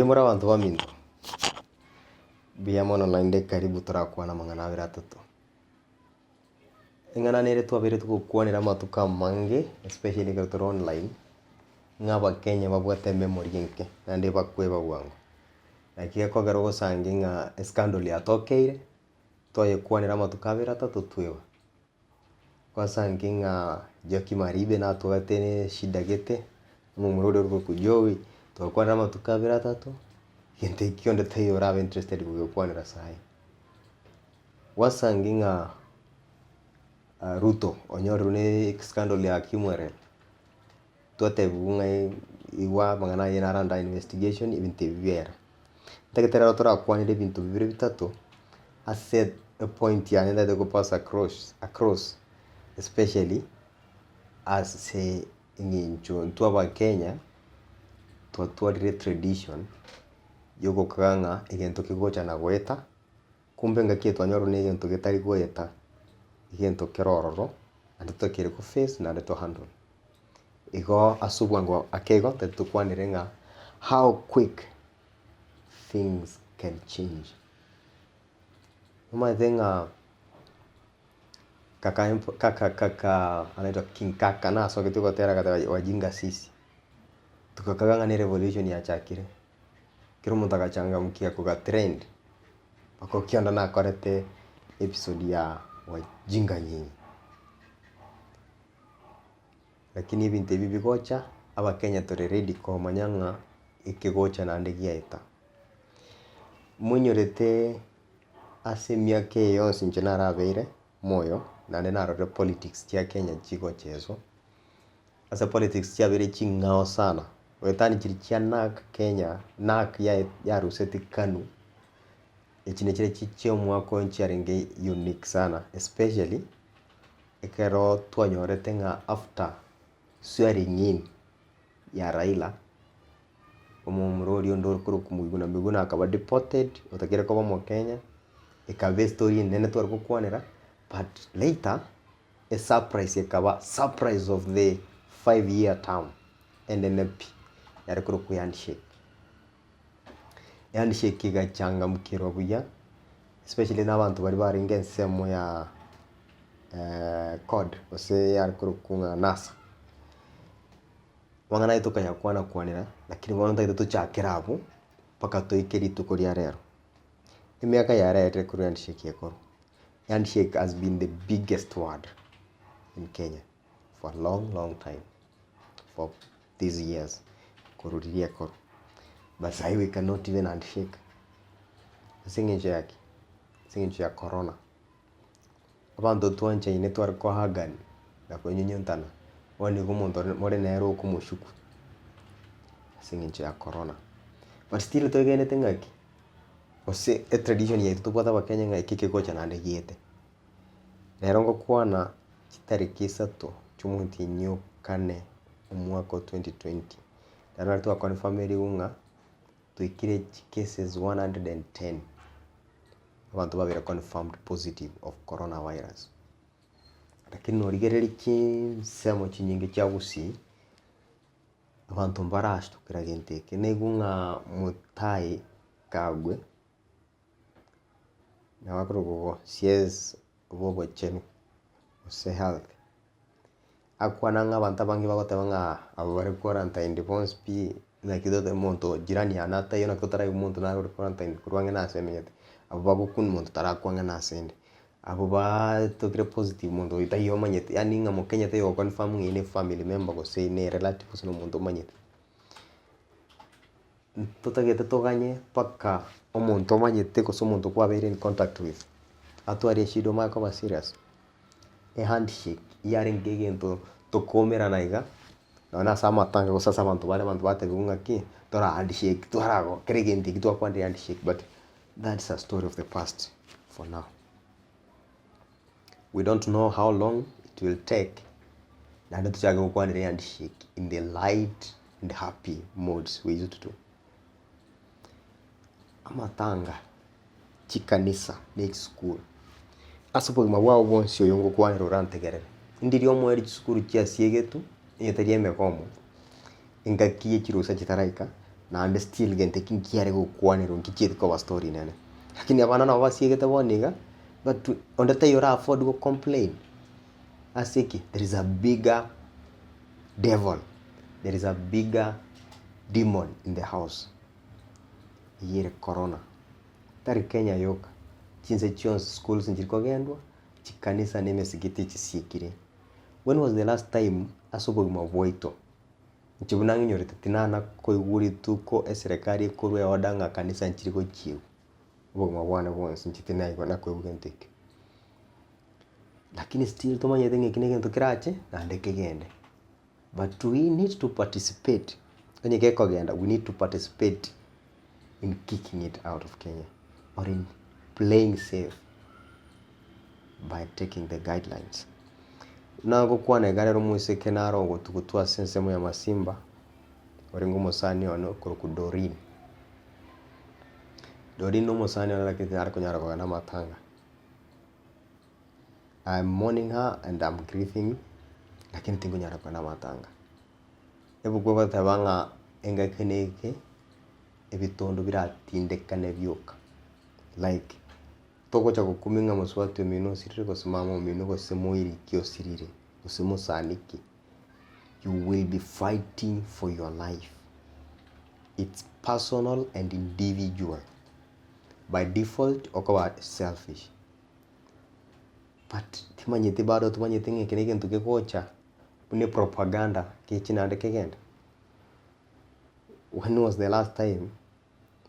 Mbuya more abanto baminto? Mbuya mono naende karibu torakwane amang'ana abere atato. Eng'ana nere twabeire togokwanera amatuko amange especially ekero tore online, ng'a abakenya babwate ememory enke naende bakweba bwango. Naki gekogera ogosangi ng'a escandal yatokeire, twayekwanera amatuko abere atato tweba. Gwasangi ng'a Joakim Maribe natwate eshida gete, omomura oria ore korokwa Joey, twakwanire amatuko abere atato, gento ekio onde taiyo orabe interested kogekwanera saii. Gwasangi ng'a Ruto onyorirwe na escandal ya Kimwerere, twatebiwa ng'a igwa amang'ana aye naro under investigation ebinto ebi biaera. Ntagete rero torakwanere ebinto bibere bitato, ase epoint yane ntagete go pass across across especially ase eng'encho intwe abakenya twatwarire etradition ya ogokaga ng'a egento kegocha na goeta, kumbe engaki eye twanyorwa na egento getari goeta, egento kere ororo naende totakeire go face naende to handle. Igo ase obwango ake igo tari tokwanere ng'a how quick things can change. Omanyete ng'a kaka kaka kaka anaitwa king kaka nasogetie gotera agateba wajinga sisi, togakaga ng'a ne revolution yachakire, kera omonto agachangamkia koga trend, mpaka okionda nakorete episode ya wajinga nyinyi. Lakini ebinto ebi bigocha, abakenya tore ready komanya ng'a ekegocha naende giaeta. Monyorete ase emiaka eye yonsi inche narabeire moyo, naende narorire politics chia Kenya chigocheswa, ase politics chiabeire ching'ao sana, goetania chiria chia Narc Kenya, Narc yae yaruseti Kanu, echi nachire chia omwaka oyo nchiarenge unique sana especially. Ekero twanyorete ng'a after swearing in ya Raila, omomura oria onde okorokwa Miguna Miguna akaba deported, otakire koba omokenya, ekaba estory enene tware gokwanera, but later, esurprise ekaba surprise of the 5 year term enene pi, yare korokwa ehandshake. Ehandshake egachangamkerwa buya, especially na abanto baria barenge ensemo ya CORD gose yare korokwa ng'a NASA. Amang'ana aye tokayakwana kwanera, lakini bono ntagete tochakere abwo, mpaka toike rituko ria rero. Emiaka yarerire korwa ehandshake ekorwa, ehandshake has been the biggest word in Kenya for a long long time, for these years korwa riria ekorwa. But sahi we cannot even handshake ase eng'encho ya ki? Ase eng'encho ya corona. Abanto twanchaine tware kohagani na konyunyuntana, bono nigo omonto ore more nere okomoshuku ase eng'encho ya corona. But still toegenete ng'aki, gose etradition yaito tobwate abakenya ng'a eke kegocha naende giete. Rero ngokwana chitariki isato chiomotienyi o kane omwaka o 2020, rero nari twaconfirmerigwe ng'a twaikire chicases 110. Abanto babere confirmed positive of corona virus. Lakini norigereria chinsemo chinyinge chia gusii, abanto mbarastukera gento eke, naigwe ng'a Mutai Kagwe, nabo akorokwa igo CS bwa obochenu gose health, akwana ng'a abanto abange bagoteba ng'a aba bare quarantined bonsi pi, naki tote omonto jirani yane ataiyo naki totaraigwa omonto nare ore quarantined korwa ang'e nase emenyete, abwo bagokuna monto tarakwa ang'e nase ende, abwo baatokire positive monto oyo taiyo omanyete yaani ng'a mokenya taiyo ogo confirm ng'a eywo ne efamily member gose ne erelative gose na omonto omanyete. Ntotagete toganye mpaka omonto omanyete gose omonto kwabeire in contact with atware eshida omanye koba serious. Ehandshake yarenge egento tokoumerana iga nonye na ase amatanga gose ase abanto bare abanto batebiwa ng'aki tora handshake twaragokera egento ekio twakwanire handshake but that's a story of the past for now. We don't know how long it will take naende tochake gokwanera ehandshake in the light and happy moods we used to. Amatanga, chikanisa na chisukuru, ase obogima bwao bwonsi oyo ngokwanera orantegerere, ndiri omoerio chisukuru chiasiegetwe, onye tari emegomo, engaki ye chirusa chitaraika. Naende still gento eki nkiare gokwanerwa nkichieti koba story nene. Lakini abana nabo basiegete bono iga, but onde taiyo ora afford go complain ase ki? There is a bigger devil, there is a bigger demon in the house, eyio ere corona. Tari Kenya yoka, chinse chionsi schools nchiri kogendwa, chikanisa na emesigiti chisiekire. When was the last time ase obogima bwaito, inche buna ng'inyorete tinana koigwa rituko eserekari ekorwa eorder ng'a kanisa nchiri gochiigwa, obogima bwane bwonsi inche tinaigwa nakoigwa gento ekio. Lakini still tomanyete ng'a eki na egento kerache naende kegende. But we need to participate, onye gekogenda we need to participate in kicking it out of Kenya or in playing safe by taking the guidelines. Buna ngokwana iga rero omoiseke naro ogotugutwa ase ensemo ya Masimba, orenge omosani one okorokwa Doreen. Doreen na omosani one lakini tinare konyara kogenda amatanga. I am mourning her and am grieving lakini tinkonyara kogenda amatanga. Ebuku egoteba ng'a engaki neke ebitondo biratindekane bioka like togocha gokumia ng'a mosubati omino osirire gose mama omino gose moiri ki osirire gose mosani ki, you will be fighting for your life. It's personal and individual. By default okoba selfish. But timanyeti bado timanyeti ng'a eke negento kegocha buna epropaganda geche naende kegende. When was the last time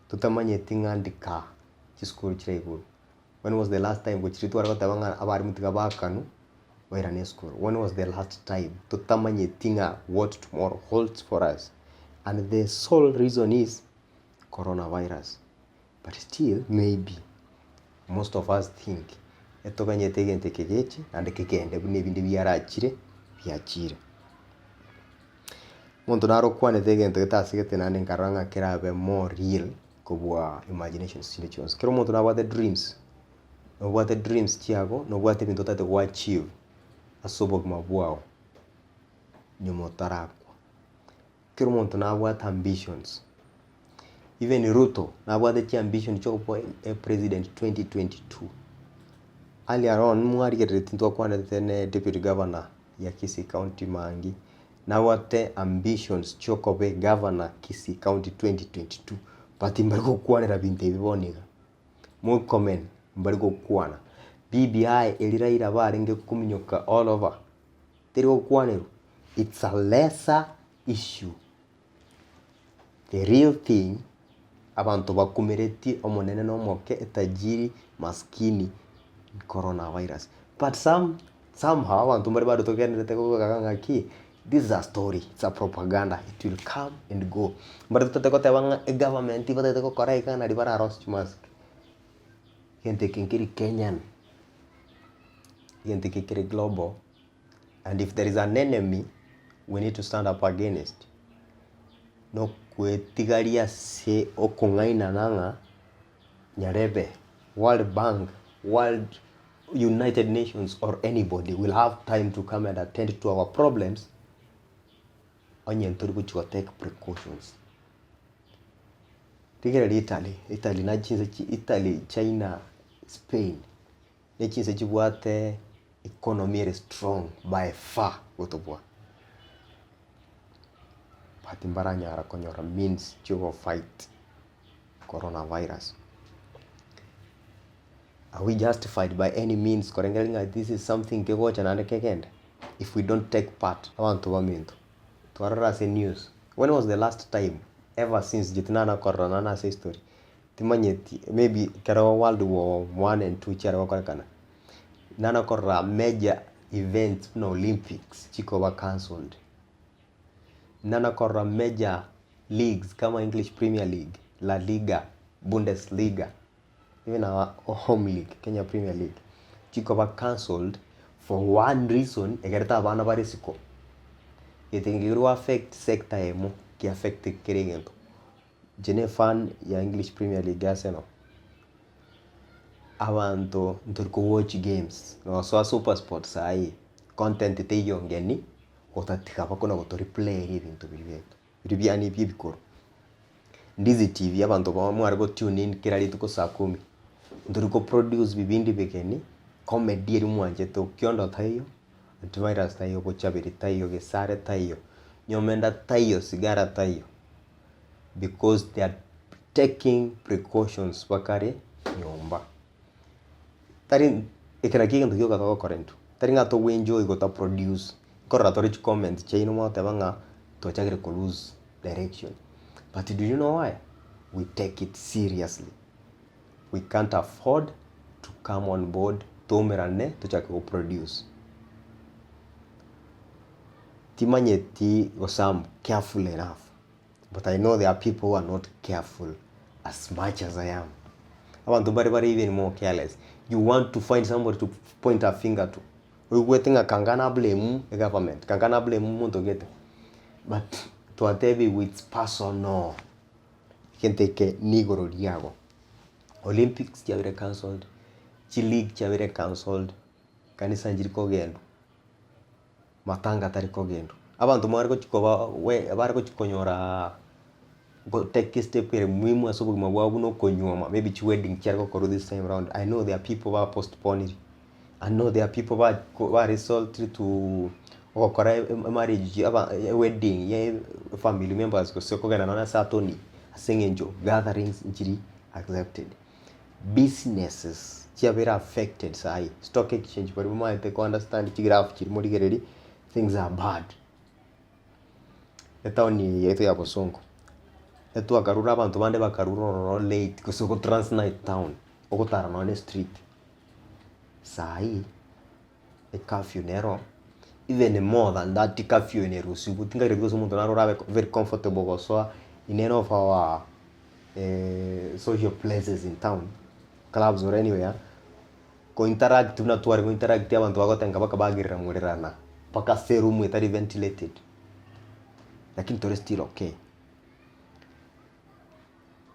totamanyeti ng'a ndika chisukuru chire igoro? When was the last time gochia tware goteba ng'a abarimu tiga bakanwe bairane esukuru? When was the last time totamanyeti ng'a what tomorrow holds for us? And the sole reason is coronavirus. But still maybe most of us think etoganyete egento eke geche naende kegende buna ebinde biarachire biachire. Omonto naro okwanete egento getasegete naende nkarora ng'a kerabe more real kobua imaginations chinde chionsi. Kera omonto nabwate dreams, nobwate dreams chiago, nobwate ebinto otagete go achieve ase obogima bwao nyuma otarakwa. Kera omonto nabwate ambitions, even Ruto nabwate chiambition chia koba president 2022. Earlier on mwarigereretie ntwakwanete ne deputy governor ya Kisii county Maangi, nabwate ambitions chiokoba egovernor Kisii county 2022 but mbari gokwanera binto ebi bono iga. Murkomen mbari gokwana, BBI eria Raila barenge kominyoka all over. Teri gokwanerwa, it's a lesser issue. The real thing, abanto bakumeretie omonene na omoke, etajiri, maskini, coronavirus. But some, somehow abanto mbare bado togendererete kogaga ng'aki, this is a story, it's a propaganda, it will come and go. Mbare totete goteba ng'a egovernment batagete gokora iga nari bararose chimask. Egento eke nkeri Kenyan, egento eke kere global, and if there is an enemy we need to stand up against, nokwetigaria ase okong'ainana ng'a nyarebe, World Bank, World United Nations or anybody will have time to come and attend to our problems, onye ntori gochia go take precautions. Rigereria Italy, Italy na chinse chi Italy, China, Spain, ne chinse chibwate economy ere strong by far gotobua. But mbaranyara konyora means chio fight coronavirus. Are we justified by any means korengereria ng'a this is something kegocha naende kegende? If we don't take part, abanto baminto, twarora ase news, when was the last time ever since inche tinana korora naende ase history, timanyeti maybe ekero world war one and two chiare gokorekana, nana korora major events buna olympics chikoba cancelled, nana korora major leagues kama English Premier League, La Liga, Bundesliga, even our home league, Kenya Premier League, chikoba cancelled for one reason, egerete abana bare isiko. Gete eke keri go affect sector emo, ki affect kera egento. Inche ne fan ya English Premier League Arsenal, abanto ntori ko watch games, nosoa Supersport saii, content teiyo ngeni, gotatiga bakona goto replay ebinto biria biaito, biria biane bia ebikoro. Ndizi TV abanto bao mware go tune in kera rituko saa kumi, ntori ko produce bibindi bigeni, comedy eria mwanchete okiondo taiyo, antivirus taiyo, bochaberi taiyo, gesare taiyo, nyomenda taiyo, sigara taiyo, because they are taking precautions bakare nyomba. Tari eke nakio egento gioka togokora intwe, tari ng'a togoenjoy gota produce, nkorora tore chicomments chiaino mogoteba ng'a twachakire ko lose direction, but do you know why? We take it seriously, we can't afford to come on board toumerane tochake go produce. Timanyeti gose am careful enough. But I know there are people who are not careful as much as I am. Abanto mbare bare even more careless. You want to find somebody to point a finger to. Oigwete ng'a kanga na blame egovernment, kanga na blame omonto gete. But twatebigwe it's personal. Egento eke nigoro riago. Olympics chiabeire cancelled, chileague chiabeire cancelled, kanisa nchiri kogendwa. Matanga tari kogendwa. Abanto mware gochi koba we bare gochi konyoraa go take estep ere muhimu ase obogima bwabo buna okonyuoma maybe chiwedding chiare gokorwa this time round, I know there are people ba postponire, I know there are people ba ko ba resorted to ogokora emarriage chi aba ewedding ya efamily members gose kogenda nonye ase attorney ase eng'encho gatherings nchiri accepted. Businesses chiabeire affected sahi, stock exchange baria bamaete ko understand chigraph chiria morigererie things are bad. Etown eye yaito ya Bosongo, etwakarure abanto bande bakarure ororo late gose go transnight town, ogotara nonye na estreet. Sahi, ecurfew nero even more than that curfew eye nerusiwe tinkagereti gose omonto naro orabe very comfortable gosoa in any of our social places in town, clubs or anywhere, ko interact buna tware go interact abanto bagotenga mpaka bagerera morerana, mpaka ase eroom etari ventilated, lakini tore still okay.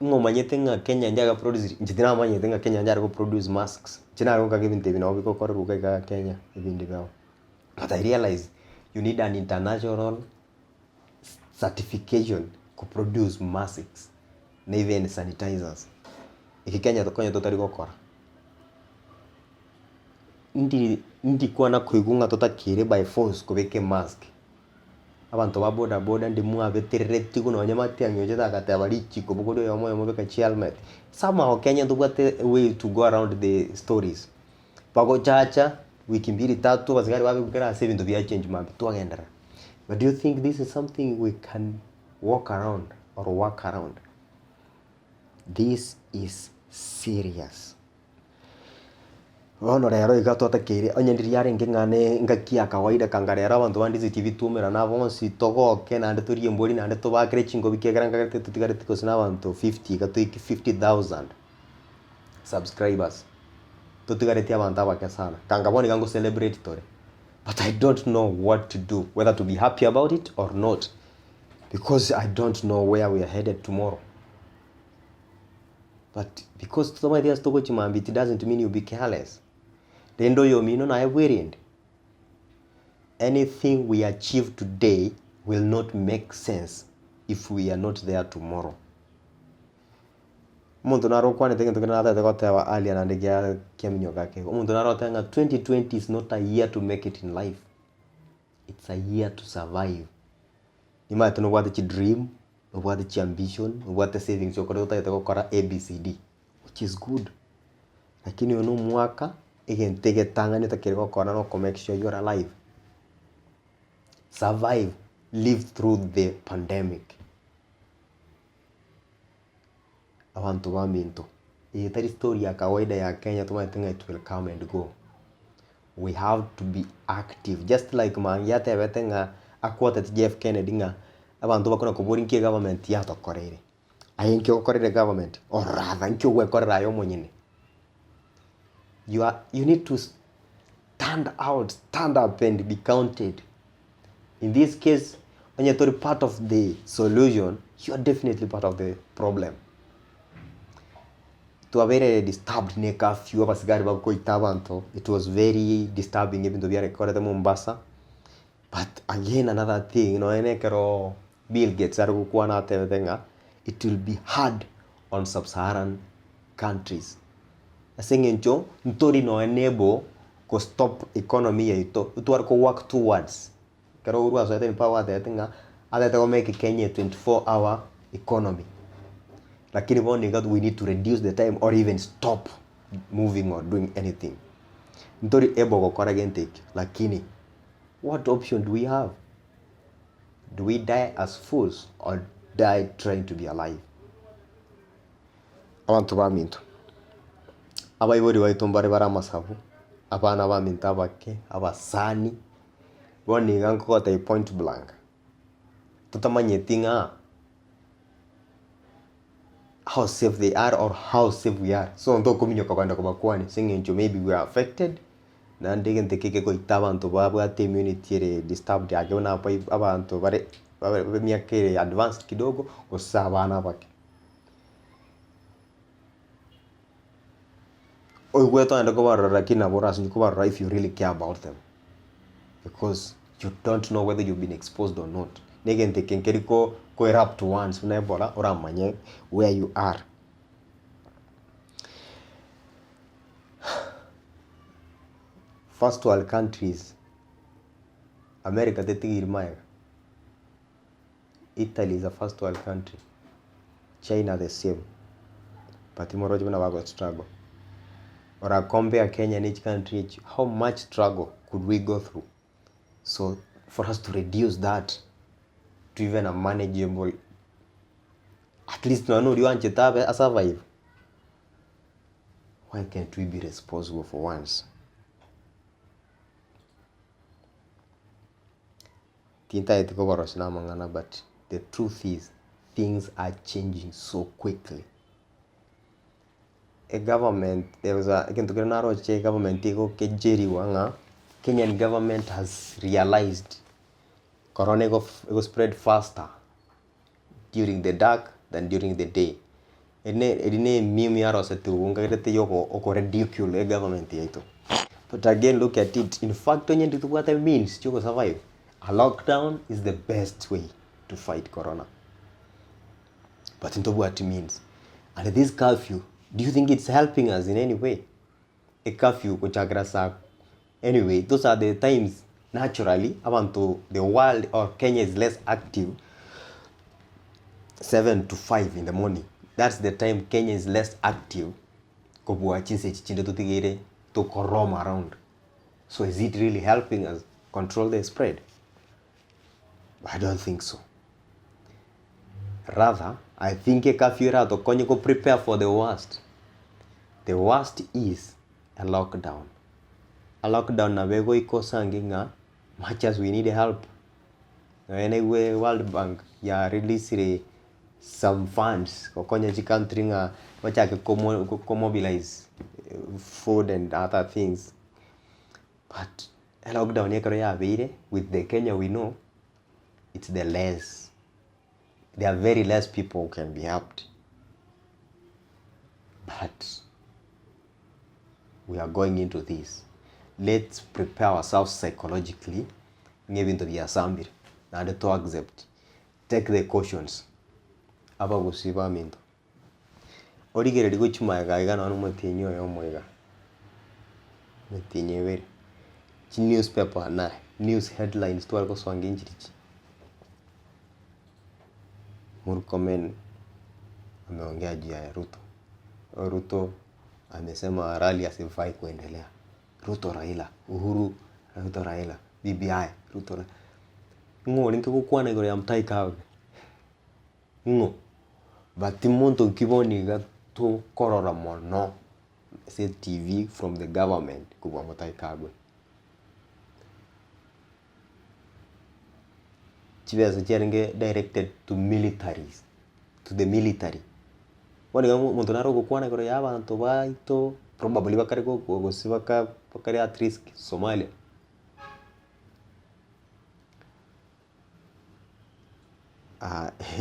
Ng'a omanyete ng'a Kenya njaga produce inche tinamanyete ng'a Kenya njare go produce masks, inche nare gokaga ebinto ebi nabo bigokorerwa iga igaa Kenya ebinde biabo. But I realize you need an international certification ko produce masks na even sanitizers. Eki Kenya tokonya totari gokora. Ndi ndikwana koigwa ng'a totakeire by force kobeka emask. Abanto ba boda boda ndi mwabetereretigwe nonye matiang'i ochete agateba richiko bogoria oyomo oyomo beka chihelmet. Somehow Kenya ntobwate a way to go around the stories. Bagochacha wiki mbiri tatu abasigari babekwa kera ase ebinto bia change mambia twagenderera. But do you think this is something we can walk around or work around? This is serious. Bono rero iga twatakeire onye ndiria yarenge ng'a ne engaki ya kawaida kanga rero abanto bande ase TV twaumerana bonsi togoke naende torie embori naende tobakere chingobi ekiagera nkagerete totigareti gose na abanto fifty iga toike fifty thousand subscribers, totigareti abanto abake sana, kanga bono iga ngo celebrate tore, but I don't know what to do whether to be happy about it or not because I don't know where we are headed tomorrow. But because totamanyeti ase togochia mambia it doesn't mean you be careless. Rende oyomino naye bwerende. Anything we achieve today will not make sense if we are not there tomorrow. Omonto naro okwanete egento kende natagete goteba earlier naende kia kiaminyoka ake igo. Omonto naro ogoteba ng'a 2020 is not a year to make it in life, it's a year to survive. Nimanyete nobwate chidream, nobwate chiambition, nobwate savings okorete otagete gokora ABCD, which is good. Lakini oyo na omwaka, egento egetang'ani otakeire gokora na oko make sure you are alive. Survive, live through the pandemic. Abanto baminto, eye tari story ya kawaida ya Kenya tomanyete ng'a it will come and go. We have to be active just like Mang'ia atebete ng'a akwoteti Jeff Kennedy ng'a abanto bakona koboria nki egovernment yatokoreire. Aye nki ogokorera egovernment or rather nki ogwekorera aye omonyene. You are you need to stand out, stand up and be counted. In this case onye tori part of the solution, you are definitely part of the problem. Twabeire disturbed ne curfew abasigari bagoita abanto, it was very disturbing ebinto biarekorete Mombasa, but again another thing nonye na ekero Bill Gates are gokwana atebete ng'a. It will be hard on sub-Saharan countries ase eng'encho ntori nonya na able go stop economy yaito, ntware ko work towards ekero Uhuru asoete empower atebete ng'a atagete go make Kenya a 24 hour economy lakini bono iga we need to reduce the time or even stop moving or doing anything. Ntori able gokora gento ekio lakini what option do we have? Do we die as fools or die trying to be alive? Abanto baminto, abaibori baito mbare bare amasabu, abana baminto abake, abasani, bono iga nkogotebia point blank, totamanyeti ng'a how safe they are or how safe we are, so ntokominyoka kogenda kobakwania ase eng'encho maybe we are affected, naende egento eke kegoita abanto babwate immunity ere disturbed ake buna abanto bare emiaka ere advanced kidogo, gose abana abake. Oigwete ogende kobarora lakini nabo orasinye kobarora if you really care about them because you don't know whether you've been exposed or not. Na egento eke nkeri ko ko erupt once buna ebola oramanye where you are. First world countries, America tetigiri magega. Italy is a first world country, China the same, but moroche buna bago struggle. Ora compare Kenya ne chicountry echi, how much struggle could we go through so for us to reduce that to even a manageable at least nonye noria oanchete abe a survive, why can't we be responsible for once? Tintageti koborosia na amang'ana but the truth is things are changing so quickly. Egovernment there was a egento kere naroche egovernment egokejeriwa ng'a Kenyan government has realised corona ego ego spread faster during the dark than during the day. Eri ne eri ne ememe yarosetigwe nkagerete ya oko oko ridicule egovernment yaito. But again look at it, in fact onye ntitobwate means chia ogosurvive, a lockdown is the best way to fight corona. But ntobwati means. And this curfew, do you think it's helping us in any way? Ecurfew gochakera saa anyway those are the times naturally abanto the world or Kenya is less active 7 to 5 in the morning that's the time Kenya is less active kobua chinsa echi chinde totigeire toko roam around so is it really helping us control the spread? I don't think so. Rather, I think ecurfew eratokonye ko prepare for the worst. The worst is a lockdown. A lockdown nabo egoika osange ng'a much as we need help, nonye naigwe World Bank ya releasire some funds gokonya chicountry ng'a bachake komo komobilize food and other things, but elockdown ekero yabeire with the Kenya we know, it's the less, there are very less people who can be helped but we are going into this let's prepare ourselves psychologically ng'a ebinto biasambire naende to accept take the cautions abagusii baminto origereria gochia magega iga nonye omotienyi oyomo iga emetienyi ebere chinewspaper na news headlines tware gosonga enchirichi Murkomen ameongea juu ya Ruto, Ruto amesema rally hazifai kuendelea, Ruto Raila, Uhuru Ruto Raila, BBI Ruto Raila. Ng'o orenge gokwana igoro ya Mutahi Kagwe? Ng'o? But monto ki bono iga tokorora mono ase etv from the government kobua Mutahi Kagwe. Chibesa chiarenge directed to militaries, to the military. Bono iga omonto nare ogokwana igoro ya abanto baito probably bakare gokwa gose baka bakare at risk Somalia.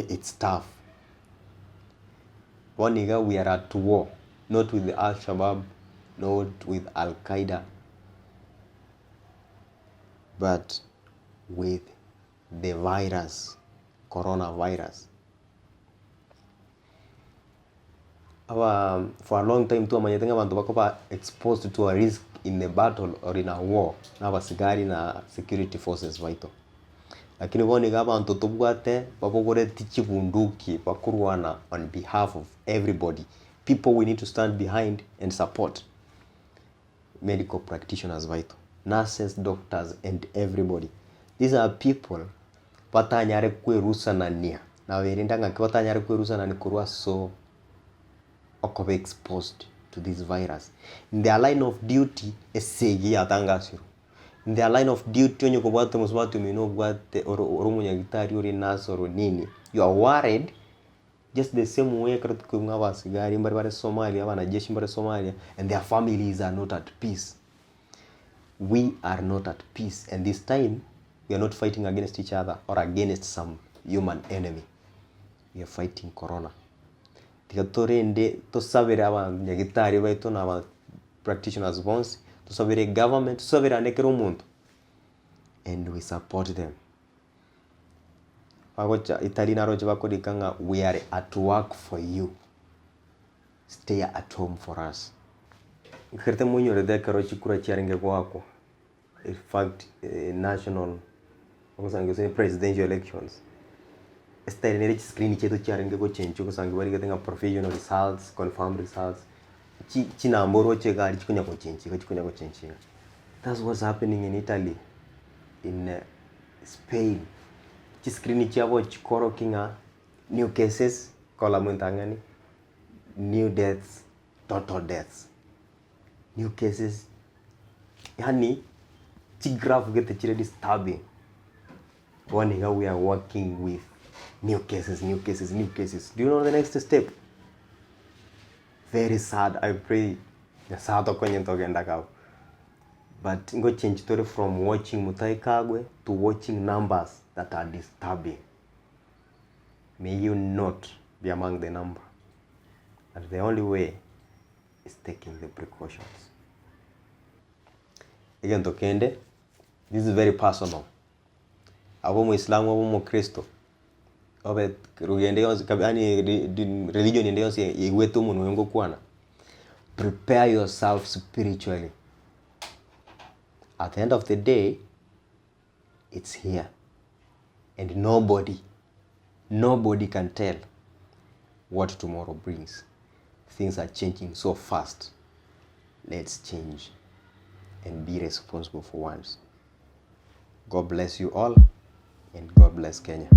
It's tough. Bono iga we are at war, not with Al Shabaab, not with Al Qaeda, but with the virus, corona virus. Aba for a long time twamanyete ng'a abanto bakoba exposed to a risk in a battle or in a war na abasigari na security forces baito. Lakini bono iga abanto tobwate babogoreti chibunduki bakorwana on behalf of everybody, people we need to stand behind and support medical practitioners baito, nurses, doctors and everybody. These are people batanyare kwerusanania naberende ng'aki batanyare kwerusanania korwa aso okoba exposed to this virus. In their line of duty esegi yatangasirwe, in their line of duty onye kobwate omosubati omino obwate ore ore omonyagitari ore nurse ore nini, you are worried just the same way ekero tokoigwa ng'a abasigari mbare bare Somalia, abanajeshi mbare Somalia and their families are not at peace. We are not at peace and this time we are not fighting against each other or against some human enemy, we are fighting corona. Tiga torende tosabere abanyagitari baito na aba practitioners bonsi, tosabere egovernment, tosabere ande kera omonto and we support them. Bagocha Italy naroche bakorika ng'a we are at work for you, stay at home for us. Nkerete moinyorete ekero chikura chiarenge goakwa, in fact national gose presidential elections, estyle nere chiscreen chiaito chiarenge gochenchwa ogosangi barigete ng'a provisional results, confirmed results, chi chinamba oroche iga aria chikonya gochenchia iga chikonya gochenchia iga. That's what's happening in Italy, in Spain, chiscreen chiabo chikorokia ng'a new cases, column entang'ani, new deaths, total deaths, new cases, yaani chigraph gete chire disturbing. Bono iga we are working with new cases, new cases, new cases. Do you know the next step? Very sad, I pray Nyasaye atokonye togenda kabo. But ngochange tore from watching Mutahi Kagwe to watching numbers that are disturbing. May you not be among the number. And the only way is taking the precautions. Egento kende, this is very personal. Abe omoislamu abe omokristo, obe rugendo yonsi kabi yaani religion ende yonsi yaigwete omonwa oyo ngokwana, prepare yourself spiritually. At the end of the day, it's here and nobody, nobody can tell what tomorrow brings. Things are changing so fast. Let's change and be responsible for once. God bless you all and God bless Kenya.